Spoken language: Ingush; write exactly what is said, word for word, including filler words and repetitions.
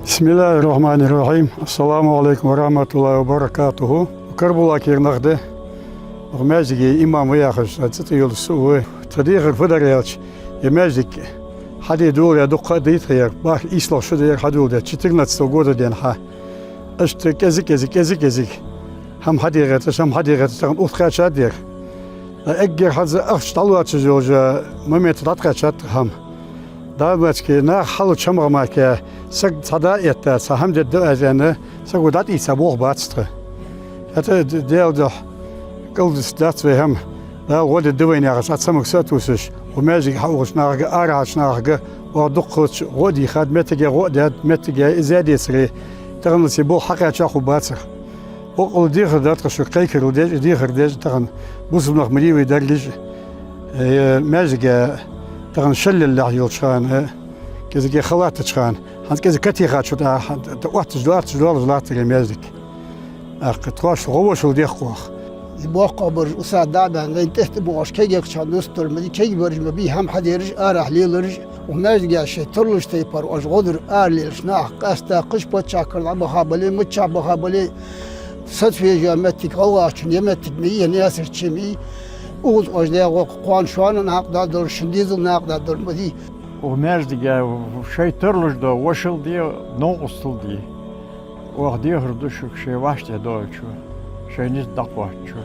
بسم الله الرحمن الرحيم. السلام عليكم ورحمة الله وبركاته. Карабулакера нах да. Укх маьждига имам ва яхаш, цу тӀа йолаш со ва. Тха дехар фу дар аьлча, ер маьждиг хьаде доладаь дукха ди тха яр. БархӀ ийслагӀа шу да ер хьадоладаь, четырнадцатого года денз хьа. Иштта кӀезиг-кӀезиг, кӀезиг-кӀезиг хӀама хьаде гӀерташ, хӀама хьаде гӀерташ, тахан укх тӀа кхаьчад ер. Эггара хӀанз ахча дӀалоацаш йолча момента дӀатӀакхаьчад хӀама. Дала мачке, наха хьалуча хӀамах мара, саг цхьа дӀа а этта, цхьа хӀама дергда аз аьнна, саго дӀатӀаийца болх бац тха. ХӀаьта Д-, Даьла духьа кӀалдиса дац вай хӀама. Дала гӀо дергда вайна яхаш, цхьа цамогаш а тувсаш, укх маьждиге хьаухаш нахага, арахьарча нахага, оаха дуккхача гӀо а дийхад, моттиге гӀо а даьд, моттиге из а децаре, тахан из болх хьакхаьча хургбацар. Боккъала дехар дар тха шуга, кхайкарал деш а, дехар деш а, тахан бусалба нах ма дий вай дерригаш а. Э, маьждиге тахан шеллалехь йолча хана, кӀезига халатача хана, хӀанз кӀезига катехача тӀа, тӀа отташ, отташ долаш латтар ер маьждиг. ТӀаккха тхоашта гӀо-вошал дехк оаха. Из боккхагӀбараш усса дӀа а баьнна, вайна тӀехьа тӀабоагӀаш кегийчарна дустар ма дий, кегийбараш ма бий, хӀама хьадераш, арахьа лелараш. Укх маьждиге шоай тарлуш тайпара оаш гӀо дар аралелаш нах, къаьстта кхыча паччахьалкхера дӀабаха бале, миччахьа баха бале, сацвеш йола моттиг ГӀалгӀайчен я, моттиг ма йий, е Наьсарчен ма йий. Укхаза оаш даь гӀо кхоана шоана накъадаргдолаш, шун дезала накъадаргдолаш ма дий. Укх маьждиге шоай тарлуш дола вошал де, новкъостал де. Оаха дехар ду шуга шоай вӀаштӀехьдоалачо, шоай низ дӀакхоачачо.